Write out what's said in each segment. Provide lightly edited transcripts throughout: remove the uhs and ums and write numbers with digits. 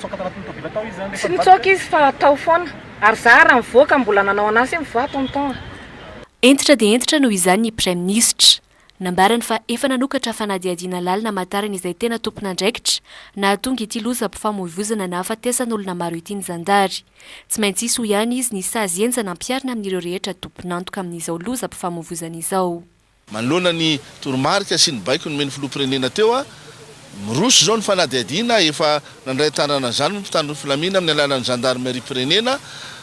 Nitsoaka tanatin'ny tôbila tao izy zany rehefa Tsy nitsoaka izy fa tao foana. Ary za raha mivoaka mbola nanao anazy hoe mivoaha tonton a. Hentitra dia hentitra noho izany ny Praiminisitra. Nambarany fa efa nanokatra fanadihadiana lalina hamantarana izay tena tompon'andraikitra nahatonga ity lozam-pifamoivoizana nahafatesan'olona maro ity ny zandary. Tsy maintsy hisy hoy ihany izy ny sazy henjana ampiharina amin'ireo rehetra tompon'antoka amin'izao lozam-pifamoivoizana izao. Manoloana ny toromarika sy ny baiko nomen'ny Filoham-pirenena teo, miroso izao ny fanadihadiana, efa nandray an-tanana an'izany moa ny mpitandro ny filamina amin'ny alalan'ny zandarimeriam-pirenena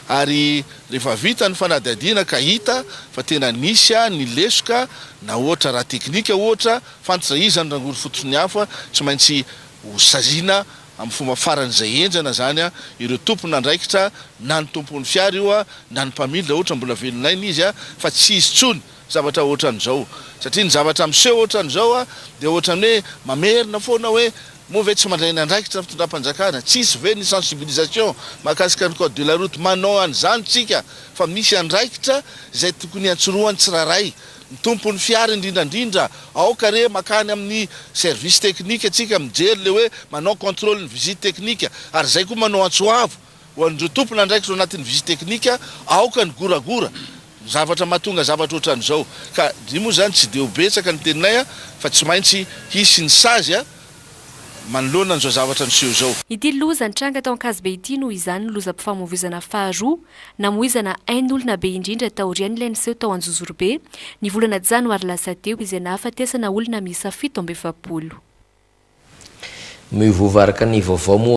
ary rehefa vita ny fanadihadiana ka hita fa tena nisy ny lesoka na ohatra raha teknika ohatra, fantatra iza ny rangory fototry ny hafa, tsy maintsy ho saziana amin'ny fomba faran'izay henjana izany ireo tompon'andraikitra na ny tompon'ny fiara io na ny mpamily raha ohatra mbola velon'aina izy fa tsy hisy intsony zavatra ohatran'izao satria ny zavatra miseho ohatran'izao dia ohatran'ny hoe mamerina foana hoe moa ve tsy mandray ny andraikitra ny fitondram-panjakana, tsisy ve ny sensibilisation mahakasika ny code de la route, manao an'izany tsika fa misy andraikitra izay tokony hiantsorohan'ny tsirairay, ny tompon'ny fiara indrindra indrindra, aoka re makany amin'ny service technique tsika mijery le hoe manao contrôle ny visite technique ary izay koa manao antso avo Ho an'ireo tompon'andraikitra ao anatin'ny visite technique, aoka ny goragora, ny zavatra mahatonga zavatra ohatran'izao. Ka ry moa izany tsy dia ho betsaka ny teninay fa tsy maintsy hisy ny sazy manoloana an'izao zavatra niseho izao. Ity loza nitranga tao Ankazobe ity noho izany no lozam-pifamoivoizana faharoa namoizana ain'olona be indrindra taorian'ilay niseho tao Anjozorobe ny volana janoary lasa teo izay nahafatesana olona miisa 47. Miovaova araka ny vaovao moa.